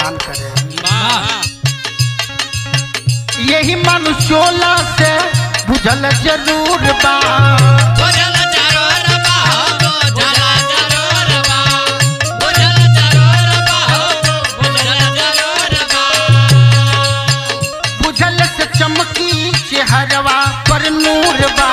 परेशान करे। यही मनुष्योला से बुझल जरूर बा। बुझल जरूर बा हो, बुझल जरूर बा। बुझल जरूर बा हो, बुझल जरूर बा। बुझल से चमकी चेहरवा पर नूर बा।